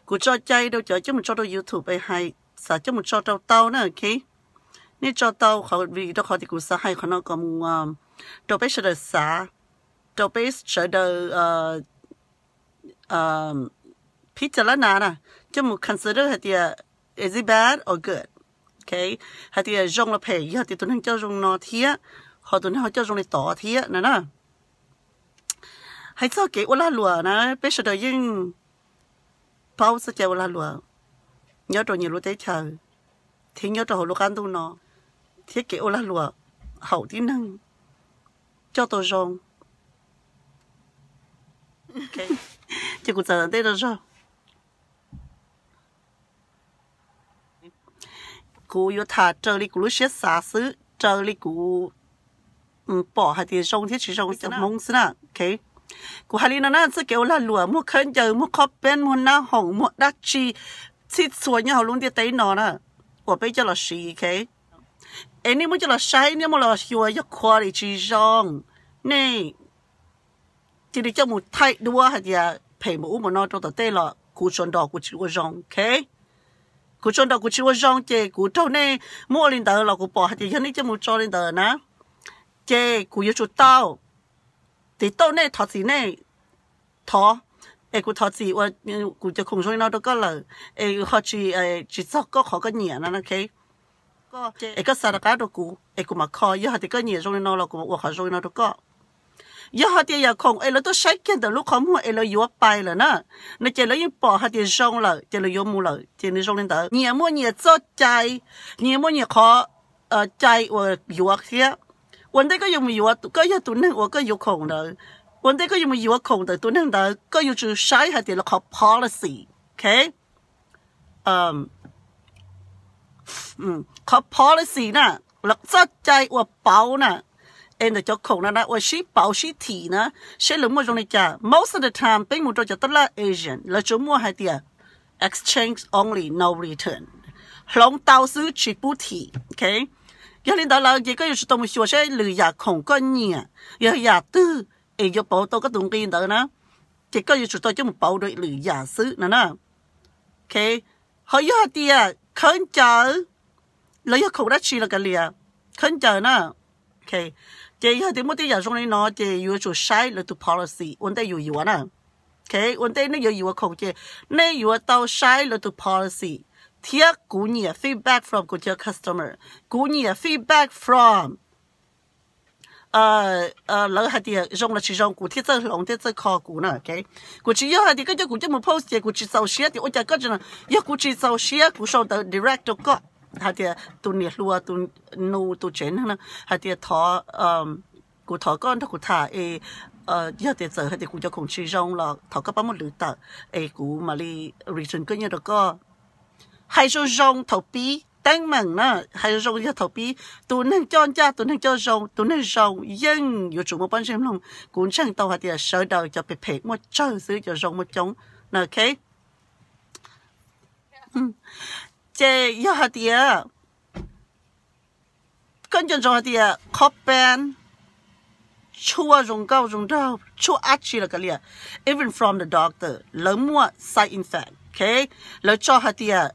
Kuv tso cai rau cov coj mus tso rau YouTube es hais, xav coj mus tso rau tau na, ok. Nej tso tau qhov vim rau qhov tias kuv xav hais qhov no kom mus rau peb sawv daws xav, rau peb sawv daws phib tas lab nas na, coj mus consider hais tias is it bad or good, ok, hais tias zoo los phem yog tias tus neeg coj zoo no thiab, ho tus neeg ho coj zoo li tod thiab no na. Hais txog kev ua lag luam na, peb sawv daws yeej paub txoj cai ua lag luam nyob rau nyias lub teb chaws thiab nyob rau hauv lub qab ntuj no, thiab kev ua lag luam haum tib neeg coj tau zoo. Ces kuv txav ntej rau zog. Kuv yuav tham raws li kuv lub siab xav xwb, raws li kuv pom hais tias zoo thiab tsis zoo cov Hmoob xwb na. Kuv hais li no na, txoj kev ua lag luam muaj khaub ncaws, muaj khob peeb, muaj nab hoom, muaj dab tsi txhij txhua nyob hauv lub ntiaj teb no na, uas peb coj los siv, ok. Es nej muab coj los saib, nej muab los xyuas yog quality tsis zoo, nej cia li coj mus thaij duab hais tias phem npaum ub npaum no rau tom tej los kuv tsuas nrog kuv tsis ua zoo, ok. Kuv tsuas nrog kuv tsis ua zoo ces kuv raug nej muab ua li ntawd los kuv pom hais tias yog nej coj mus tso li ntawd na, ces kuv yuav tsum tau tiv tauj nej, thov txim nej, thov, es kuv thov txim ua kuv cov khoom zoo li no rau koj lawm, es ho tsis, tsis txog koj qhov koj nyiam no, ok. Es koj xa rov qab rau kuv es kuv mam kho, yog hais tias koj nyiam zoo li no los kuv mam ua qhov zoo li no rau koj. Yog hais tias yam khoom es lawv tuaj saib kiag ntawm lub qhov muag es lawv yuav pais lawm na, no ces lawv yeej pom hais tias zoo lawm ces lawv yuav mus lawm ces nws zoo li ntawd. Nyias muaj nyias txoj cai, nyias muaj nyias qhov cai uas yuav thiab. Ua ntej koj yuav mus yuav, koj yog tus neeg uas koj yuav khoom ntawd, ua ntej koj yuav mus yuav khoom ntawm tus neeg ntawd koj yuav tsum saib hais tias lawv qhov policy, ok. Qhov policy na, lawv txoj cai uas pauv na, es ntawm cov khoom no na uas sib pauv sib thim na, seb lawv muaj zoo li cas. Most of the time peb mus rau cov tab laj Asian lawv tsuas muaj hais tias exchange only, no return, hloov tau xwb tsis pub thim, ok. Yog li ntawd lawm ces koj yuav tsum tau mus xyuas seb lwm yam khoom koj nyiam yog yam twg es yuav pauv tau koj tus nqi ntawd na, ces koj yuav tsum tau coj mus pauv rau lwm yam xwb no na. Ok, ho yog hais tias khaub ncaws, los yog khoom dab tsi los kav liam, khaub ncaws na, ces yog tias muaj tej yam zoo li no ces yuav tsum saib lawv tus policy ua ntej yus yuav na. Ok, ua ntej nej yuav yuav khoom ces nej yuav tau saib lawv tus policy, thiab kuv nyiam feedback from kuv cov customer, kuv nyiam feedback from lawv hais tias zoo los tsis zoo kuv thiaj txawj hloov thiab txawj kho kuv na. Kuv tsis yog hais tias koj coj kuv coj mus post ces kuv tsis txaus siab tias ua cas koj tsis, yog kuv tsis txaus siab kuv sau ntawv direct rau koj hais tias tus niam hluas, tus nus, tus tsev neeg no hais tias thov, kuv thov koj nrog kuv tham es yog tias txawm hais tias kuv cov khoom tsis zoo los thov koj pab muab lwv tawm es kuv mam li return koj nyiaj rau koj. Hais zoo zoo thaum pib teeb meem na, hais zoo zoo yog thaum pib. Tus neeg coj ncaj, tus neeg coj zoo, tus neeg zoo yeej yuav tsum muaj pob ntseg mloog. Kuv ntseeg tau hais tias sawv daws cov phem phem muaj tsawg xwb, cov zoo muaj coob na, ok. Ces yog hais tias koj nco ntsoov hais tias khob peeb, tshuaj zoo nkauj zoo nraug, tshuaj dab tsi los kav liam, even from the doctor, lawv muaj side effect, ok. Lawv tso hais tias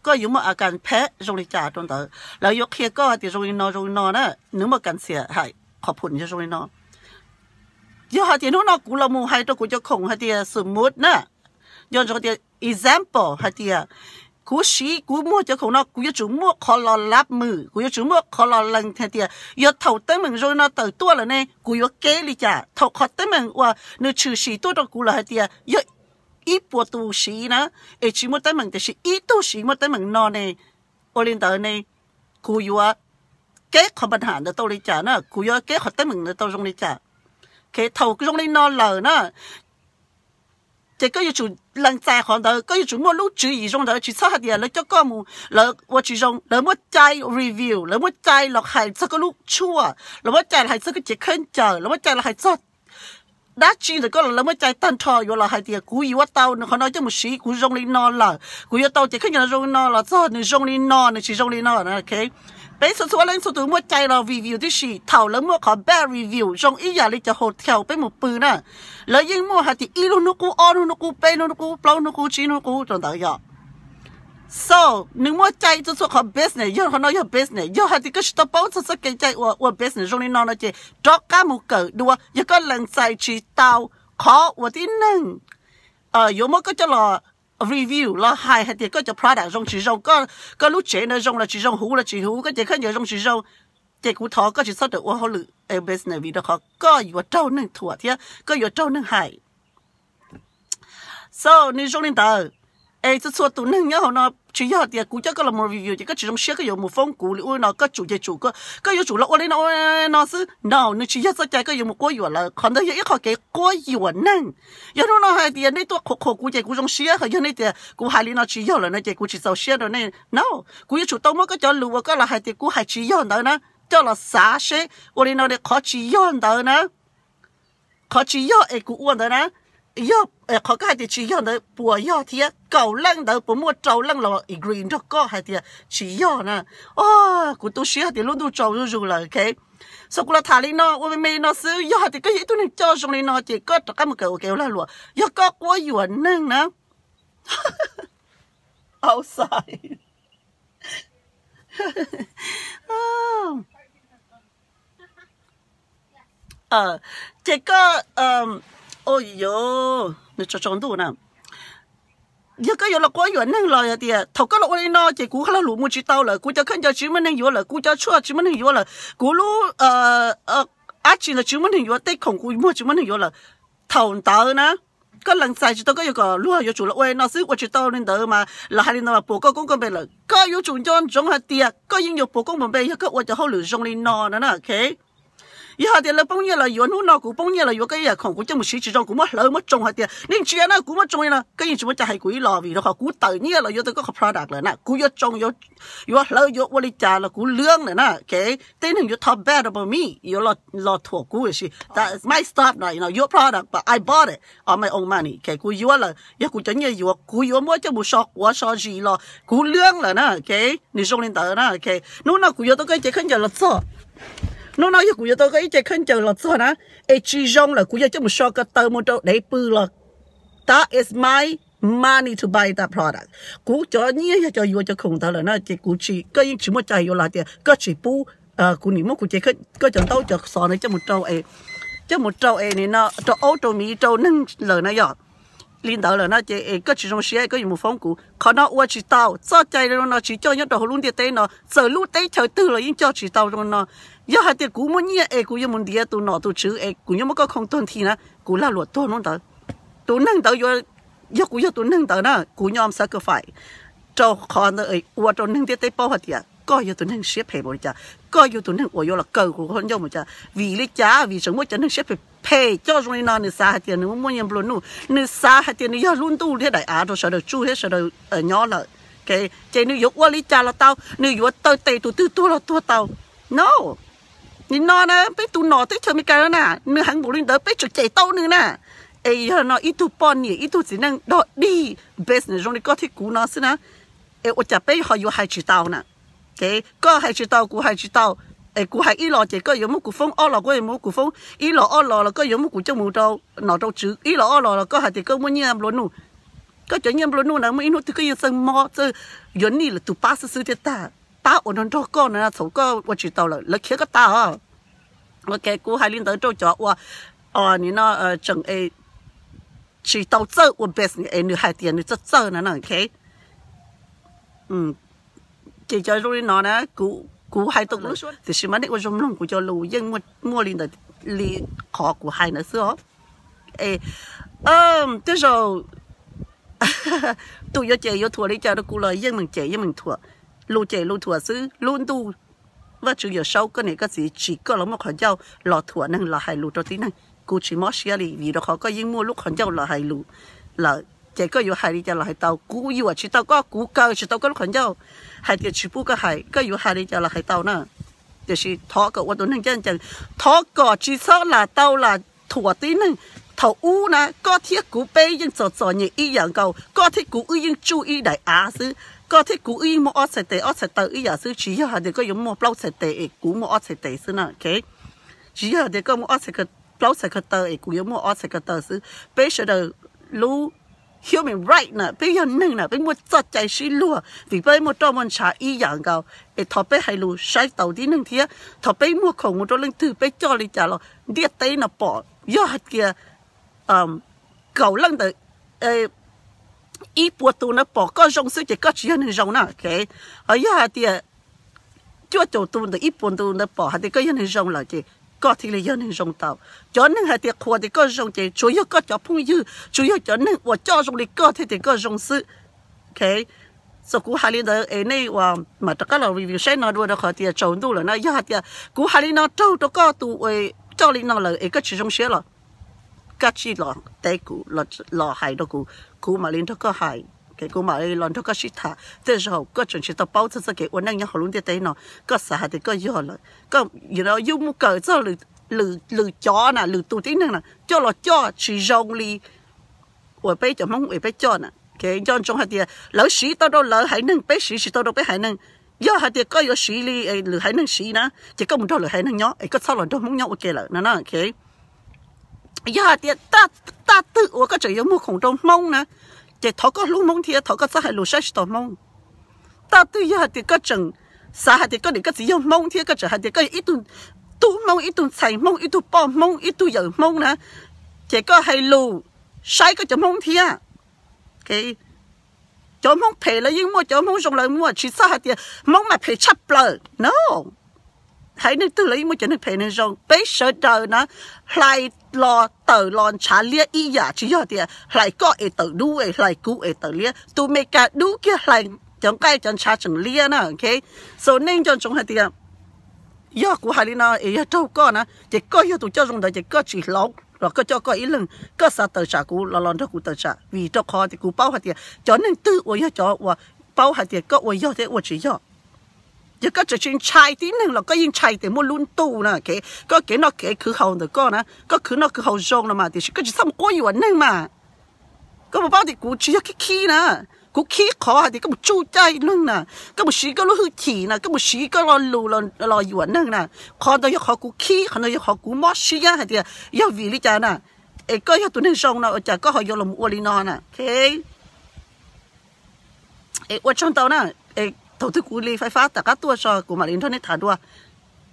koj yuav muaj a kas phem zoo li cas rau ntawd, lawv yuav qhia koj hais tias zoo li no zoo li no na, nws muaj kas xiam hais qhov phum yog zoo li no. Yog hais tias hnub no kuv los mus hais rau kuv cov khoom hais tias xum mut na, nco ntsoov tias example hais tias kuv siv kuv muag cov khoom no kuv yuav tsum muaj qhov los lab mws, kuv yuav tsum muaj qhov los lees hais tias yog thaum teeb meem zoo li no tawm tuaj lawm ne kuv yuav keb li cas. Thaum qhov teeb meem uas nws tshwm sim tuaj rau kuv lawm hais tias yog ib puas tus siv na, es tsis muaj teeb meem tiam sis ib tug siv muaj teeb meem no ne, ua li ntawd ne kuv yuav keb qhov npa nham ntawd tau li cas na, kuv yuav keb qhov teeb meem ntawd tau zoo li cas. Ok, thaum zoo li no lawm na, ces koj yuav tsum lees txais qhov ntawd, koj yuav tsum muaj lub tswv yim zoo ntawd, tsis txhob hais tias lawv coj koj mus, lawv ua tsis zoo, lawv muaj cai review, lawv muaj cai los hais txog koj lub tshuaj, lawv muaj cai los hais txog koj cev khaub ncaws, lawv muaj cai los hais txog dab tsi ntawm koj los lawv muaj cai tag nrho yuav los hais tias kuv yuav tau nws qhov no coj mus siv, kuv zoo li no lawm, kuv yuav tau ces khaub ncaws zoo li no los txog nws zoo li no, nws tsis zoo li no. Peb txhua txhua leej txhua tus muaj cai los review tib si. Thaum lawv muaj qhov bad review zoo ib yam li cov hotel peb mus pw na, lawv yeej muaj hais tias ib lub hnub qub, ob lub hnub qub, peb lub hnub qub, plaub hnub qub, tsib hnub qub rau ntawd yom. So, nws muaj cai txhua txhua qhov business, yog qhov no yog business, yog hais tias koj tsis tau paub txog txoj kev cai uas ua business zoo li no no ces rov qab mus kawm dua. Yog koj lees txais tsis tau qhov uas tib neeg yuav muab koj coj los review los hais hais tias koj cov product zoo tsis zoo, koj lub tsev no zoo los tsis zoo, huv los tsis huv, koj cov khaub ncaws zoo tsis zoo, ces kuv thov koj tsis txhob rawm ua hauj lwm business vim rau qhov koj yuav raug neeg thuam thiab koj yuav raug neeg hais. So, nws zoo li ntawd. Es txhua txhua tus neeg nyob hauv no tsis yog tias kuv coj koj los mus review ces koj tsis zoo siab koj yuav mus foob kuv li ub no, koj tsum ces tsum, koj yuav tsum los ua li no ua no xwb no, nws tsis yog txoj cai koj yuav mus quab yuam lawv. Qhov ntawd yog ib qho kev quab yuam neeg. Yog hnub no hais tias nej tuaj qhuas qhuas kuv ces kuv zoo siab, ho yog nej tias kuv hais li no tsis yog lawm no ces kuv tsis txaus siab rau nej no. Kuv yuav tsum tau muab koj cov lus uas koj los hais tias kuv hais tsis yog ntawd na, coj los xav seb ua li no qhov tsis yog ntawd na, qhov tsis yog es kuv ua ntawd na, yog qhov koj hais tias tsis yog ntawd puas yog thiab, kaum leej ntawd puas muaj rau leej los agree nrog koj hais tias tsis yog na. Kuv tu siab hais tias lub ntuj tsaus zuj zus lawm, ok. So kuv los tham li no ua me me li no xwb, yog hais tias koj yog ib tug neeg coj zoo li no ces koj rov qab mus kawm ua kev ua lag luam, yog koj quab yuam neeg na. Outside. Ces koj, o, nws tsaus tsaus ntuj na. Yog koj yuav los quab yuam neeg los yog tias thaum koj los ua li no ces kuv lag luam mus tsis tau lawm, kuv cov khaub ncaws tsis muaj neeg yuav lawm, kuv cov tshuaj tsis muaj neeg yuav lawm, kuv lub dab tsi ntawd tsis muaj neeg yuav, tej khoom kuv muag tsis muaj neeg yuav lawm. Thaum ntawd na, koj lees txais tsis tau, koj yuav kom luag yuav tsum los ua li no xwb, ua tsis tau li ntawd mas los hais li ntawd mas puas koj koob koj npe lawm. Koj yuav tsum nco ntsoov hais tias koj yeej yuav puas koob puas npe yog koj ua cov hauj lwm zoo li no na, ok. Yog hais tias lawv poob nyiaj los yuav, hnub no kuv poob nyiaj los yuav koj ib yam khoom, kuv coj mus siv tsis zoo, kuv muab hlawv muab tsoo hais tias nej ntsia na, kuv muab tsoo li no, koj yeej tsis muaj cai hais kuv ib los vim rau qhov kuv tawm nyiaj los yuav tau koj qhov product lawm na, kuv yuav tsoo, yuav hlawv, yuav ua li cas los kuv lwb lawm na, ok. Tej neeg yuav talk bad about me, yuav los thuam kuv, tiam sis that is my stuff, your product, but I bought it on my own money, ok. Kuv yuav lawm, yog kuv cov nyiaj yuav, kuv yuav muab coj mus so quav so zis los kuv lwb lawm na, ok. Nws zoo li ntawd na, ok. Hnub no kuv yuav tau koj ib ce khaub ncaws los txog, hnub no yog kuv yuav tau koj ib ce khaub ncaws los txog na, es tsis zoo lawm kuv yog coj mus so ko taw mus rau dev pw los that is my money to buy that product. Kuv cov nyiaj yog cov yuav cov khoom ntawd lawm na, ces kuv tsis, koj yeej tsis muaj cai yuav los hais tias koj tsis pub kuv nim muab kuv ce, koj cov ntaub cov xov no coj mus rau, coj mus rau es nim no rau aub rau miv rau neeg lawm na yom. Li ntawd lawm na ces es koj tsis zoo siab koj yuav mus foob kuv. Qhov no ua tsis tau, txoj cai no tsis coj nyob rau hauv lub ntiaj teb no, txawm lub teb chaws twg los yeej coj tsis tau zoo no. Yog hais tias kuv muaj nyiaj es kuv yuav mus ntiav tus nom tus tswv es kuv yuav muab koj khoo tuag nthi na, kuv lag luam tuag hnub ntawd. Tus neeg ntawd, yog kuv yog tus neeg ntawd na, kuv nyom sacrifice rau qhov ntawd ua rau neeg ntiaj teb paub hais tias koj yog tus neeg siab phem npaum li cas, koj yog tus neeg uas yuav los kaw kuv qhov ncauj mus cas. Vim li cas? Vim tseem muaj cov neeg siab phem phem coj zoo li no, nws xav hais tias nws muaj nyiaj nplua nuj, nws xav hais tias nws yog lub ntuj thiab daim av rau sawv daws tsuj thiab sawv daws nyob lawm. Ces nws yuav ua li cas los tau, nws yuav taw tes tus twg tuag los tuag tau. No, nim no na peb tus nom teb chaws Amelikas no na, nws heev npaum li ntawd peb tseem cem tau nws na. Es yog no ib tug poj niam ib tug txiv neej dog dig business zoo li koj thiab kuv no xwb na, es ua cas peb ho yuav hais tsis tau na? Ces koj hais tsis tau, kuv hais tsis tau, es kuv hais ib los ces koj yuav muab kuv foob, ob los kuj yuav muab kuv foob, ib los ob los los koj yuav muab kuv coj mus rau nom rau tswv, ib los ob los los koj hais tias koj muaj nyiaj nplua nuj. Koj cov nyiaj nplua nuj na muaj ib hnub twg koj yeej txawj mob txawj yuav nij lwm tus pab xwb xwb thiaj tag. Pab uas nrog nrog koj na txhaum koj ua tsis tau lawm lawv khiav koj tas os. Ok, kuv hais li ntawd rau cov uas nim no tseem tsis tau txawj ua business es nws hais tias nws txawj txawj na, ok. Ces cov zoo li no na, kuv hais tau kuv lub suab tiam sis mas nej ua zoo mloog kuv cov lus, yeej muaj li ntawd li qhov kuv hais ntawd xwb os. Es tej zaum tus yuav cem yuav thuam li cas rau kuv los yeej meem cem yeej meem thuam, lus cem lus thuam xwb. Lub ntuj Vajtswv Yawmsaub koj niam koj txiv tsim koj los muaj qhov ncauj los thuam neeg los hais lus rau tib neeg. Kuv tsis mob siab li vim rau qhov koj yeej muaj lub qhov ncauj los hais lus lawm, ces koj yuav hais li cas los hais tau. Kuv yuam tsis tau koj, kuv kaw tsis tau koj lub qhov ncauj hais tias tsis pub koj hais, koj yuav hais li cas los hais tau na. Tiam sis thov kom ua tus neeg ncaj ncees, thov kom tsis txhob lam tau lam thuam tib neeg. Thaum ub na koj thiab kuv peb yeej txom txom nyem ib yam nkaus, koj thiab kuv wb yeej tsuj ib daim av xwb, koj thiab kuv wb yeej muaj ob txhais tes ob txhais taw ib yam xwb, tsis yog hais tias koj yuav muaj plaub txhais tes es kuv muaj ob txhais tes xwb na. Tsis yog hais tias koj muaj plaub txhais ko taw es kuv yuav muaj ob txhais ko taw xwb. Peb sawv daws lub human right na, peb yog neeg na, peb muaj txoj cai sib luag vim peb muaj roj muaj ntshav ib yam nkaus. Es thov peb hais lus saib taus tib neeg thiab, thov peb muag khoom mus rau leej twg peb coj li cas los ntiaj teb no pom. Yog hais tias kaum leej ntawm ib puas tus na pom koj zoo xwb ces koj tsis yog neeg zoo na. Ho yog hais tias cuaj caum tus ntawm ib puas tus ntawd pom hais tias koj yog neeg zoo lawm ces koj thiaj li yog neeg zoo tau. Cov neeg hais tias qhuas tias koj zoo ces tsuas yog koj cov phooj ywg, tsuas yog cov neeg uas coj zoo li koj thiaj tias koj zoo xwb. Txawm kuv hais li ntawd es nej ua mam rov qab los review saib no dua rau qhov tias tsaus ntuj lawm na. Yog hais tias kuv hais li no raug rau koj tus coj li no lawm es koj tsis zoo siab los koj tsij los teb kuv, los hais rau kuv, kuv mam li nrog koj hais, kuv mam li los nrog koj sib tham. Tej zaum koj tseem tsis tau paub txog txoj kev ua neej nyob hauv lub ntiaj teb no, koj xav hais tias koj yog lawm, koj yuav mus kawm txog lwm cov na, lwm tus tib neeg na coj los coj tsis zoo li uas peb cov Hmoob es peb coj na. Nco ntsoov hais tias lawv siv tau rau lawv haiv neeg, peb siv tsis tau rau peb haiv neeg. Yog hais tias koj yuav siv li lwm haiv neeg siv na, ces koj mus nrog lwm haiv neeg nyob es koj txhob los nrog Hmoob nyob ua ke lawm no na. Yog hais tias taj twg uas koj tseem yuav muag khoom rau Hmoob na, ces thov koj hlub Hmoob thiab thov koj txhob hais lus saib tsis taus Hmoob. Taj twg yog hais tias koj tseem xav hais tias koj niam koj txiv yog Hmoob thiab koj tseem hais tias koj yog ib tug tub Hmoob, ib tug ntxhais Hmoob, ib tug poj Hmoob, ib tug yawm Hmoob na, ces koj hais lus saib koj cov Hmoob thiab. Cov Hmoob phem lawv yeej muaj, cov Hmoob zoo lawv muaj, tsis txhob hais tias Hmoob mas phem tshaj plaws no. Haiv neeg twg lawv yeej muaj cov neeg phem neeg zoo. Peb sawv daws na hlais los tawm los ntshav liab ib yam, tsis yog tias hlais koj es tawm dub es hlais kuv es tawm liab. Tus Meskas dub kiag hlais cov nqaij cov ntshav tseem liab na. So nej nco ntsoov hais tias yog kuv hais li no es yog raug koj na ces koj yog tus coj zoo ntawd ces koj tsis hloov los koj coj koj ib leeg, koj xav tawm tsam kuv los los nrog kuv tawm tsam, vim rau qhov tias kuv paub hais tias cov neeg twg uas yog cov uas paub hais tias koj ua yog thiab ua tsis yog. Yog koj tseem tsis ntshai tib neeg los koj yeej ntshai tias muaj lub ntuj na, koj kev noj kev khwv haus ntawm koj na, koj khwv noj khwv haus zoo no mas tiam sis koj tsis txhob mus quab yuam neeg mas. Koj puas paub tias kuv tsis yog khib khib na, kuv khib qhov hais tias koj mus tsuj caij neeg na, koj mus siv koj lub hwj chim na, koj mus siv koj lo lus los yuam neeg na. Qhov ntawd yog qhov kuv khib, qhov ntawd yog qhov kuv mob siab hais tias yog vim li cas na, es koj yog tus neeg zoo no ua cas koj ho yuav los ua li no na. Es ua tsaug ntau na, thaum twg kuv li fais fab tom qab tuaj tso kuv mam li nrog nej tham dua.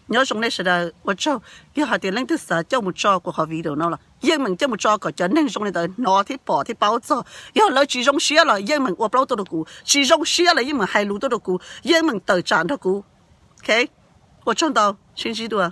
Nyob zoo nej sawv daws, ua tsaug. Yog hais tias leej twg xav coj mus tso kuv qhov video no los yeej meem coj mus tso kom cov neeg zoo li ntawd hnov thiab pom thiab paub txog. Yog lawv tsis zoo siab los yeej meem ua plaub tuaj rau kuv, tsis zoo siab los yeej meem hais lus tuaj rau kuv, yeej meem tawm tsam nrog kuv. Ua tsaug ntau, sib ntsib dua.